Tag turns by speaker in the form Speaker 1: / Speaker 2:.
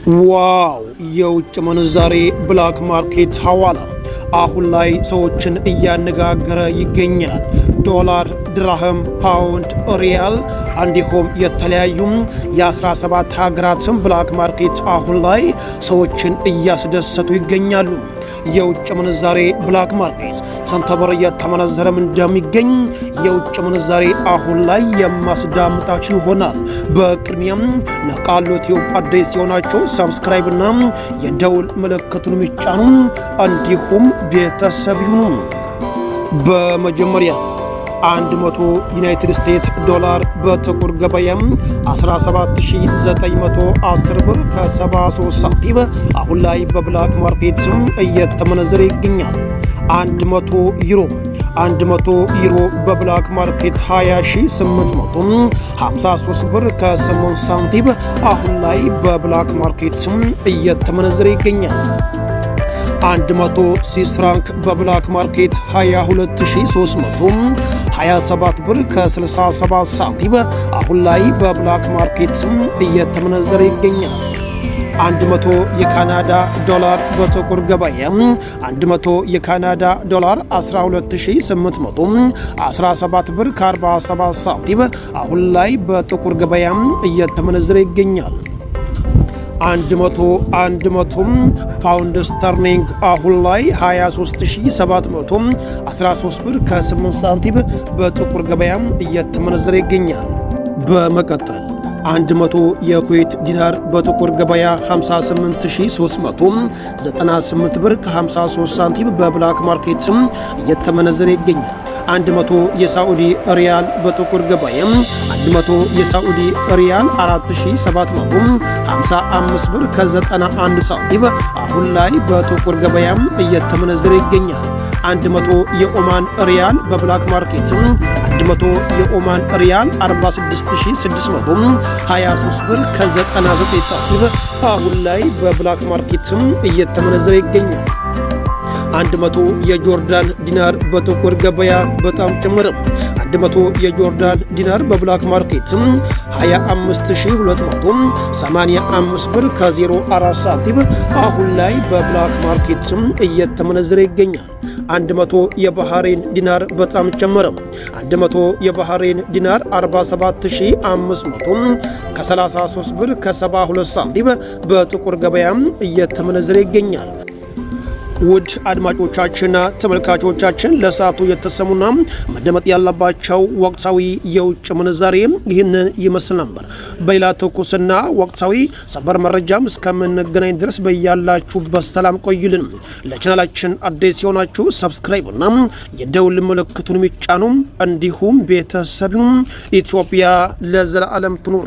Speaker 1: Wow! የውጭ ምንዛሬ black market ሐዋላ አሁን ላይ ሰዎችን እያነጋገረ ይገኛል። ዶላር፣ ድራህም፣ ፓውንድ፣ ሪያል እንዲሁም የተለያዩ የ17 ሀገራትን black market አሁን ላይ ሰዎችን እያስደሰቱ ይገኛሉ። የውጭ ምንዛሬ black market ስንት ብር እየተመነዘረም እንደሚገኝ የውጭ ምንዛሬ አሁን ላይ የማስዳምጣችሁ ይሆናል። በቅድሚያም ለቃሉ ቲዩብ አዲስ ሲሆናችሁ subscribe ና የደውል ምልክቱን የሚጫኑ እንዲሁም ቤተሰብ ይሁኑ። በመጀመሪያ 100 ዩናይትድ ስቴትስ ዶላር በጥቁር ገበያም 17910 ብር ከ73 ሳንቲም አሁን ላይ በ black market እየተመነዘረ ይገኛል። 100 ዩሮ፣ 100 ዩሮ በ black market 20853 ብር ከ8 ሳንቲም አሁን ላይ በ black market እየተመነዘረ ይገኛል። 100 ስዊስ ፍራንክ በ black market 22327 ብር ከ67 ሳንቲም አሁን ላይ በ black market እየተመነዘረ ይገኛል። 100 የካናዳ ዶላር በጥቁር ገበያ፣ 100 የካናዳ ዶላር 12817 ብር ከ47 ሳንቲም አሁን ላይ በጥቁር ገበያ እየተመነዘረ ይገኛል። 100 100 ፓውንድ ስተርሊንግ አሁን ላይ 23713 ብር ከ8 ሳንቲም በጥቁር ገበያ እየተመነዘረ ይገኛል። በመቀጠል 100 የኩዌት ዲናር በጥቁር ገበያ 58398 ብር ከ53 ሳንቲም በ black market እየተመነዘረ ይገኛል። 100 የሳዑዲ ሪያል በጥቁር ገበያ፣ 100 የሳዑዲ ሪያል 4755 ብር ከ91 ሳንቲም አሁን ላይ በጥቁር ገበያ እየተመነዘረ ይገኛል። 100 የኦማን ሪያል በ black market፣ 100 የኦማን ሪያል 46623 ብር ከ99 ሳንቲም አሁን ላይ በ black market እየተመነዘረ ይገኛል። 100 የጆርዳን ዲናር በጥቁር ገበያ በጣም ጨመረ። 100 የጆርዳን ዲናር በ black market 25285 ብር ከ04 ሳንቲም አሁን ላይ በ black market እየተመነዘረ ይገኛል። 100 የባህሬን ዲናር በጣም ጨመረ። 100 የባህሬን ዲናር 47500 ከ33 ብር ከ72 ሳንቲም በጥቁር ገበያ እየተመነዘረ ይገኛል። ውድ አድማጮቻችንና ተመልካቾቻችን፣ ለሰዓቱ የተሰሙና መደመጥ ያለባቸው ወቅታዊ የውጭ ምንዛሬ ይህንን ይመስል ነበር። በሌላ ትኩስና ወቅታዊ ሰበር መረጃም እስከምንገናኝ ድረስ በያላችሁበት ሰላም ቆዩልን። ለቻናላችን አዲስ የሆናችሁ subscribe ና የደውል ምልክቱን የሚጫኑ እንዲሁም ቤተሰብ። ኢትዮጵያ ለዘላለም ትኑር።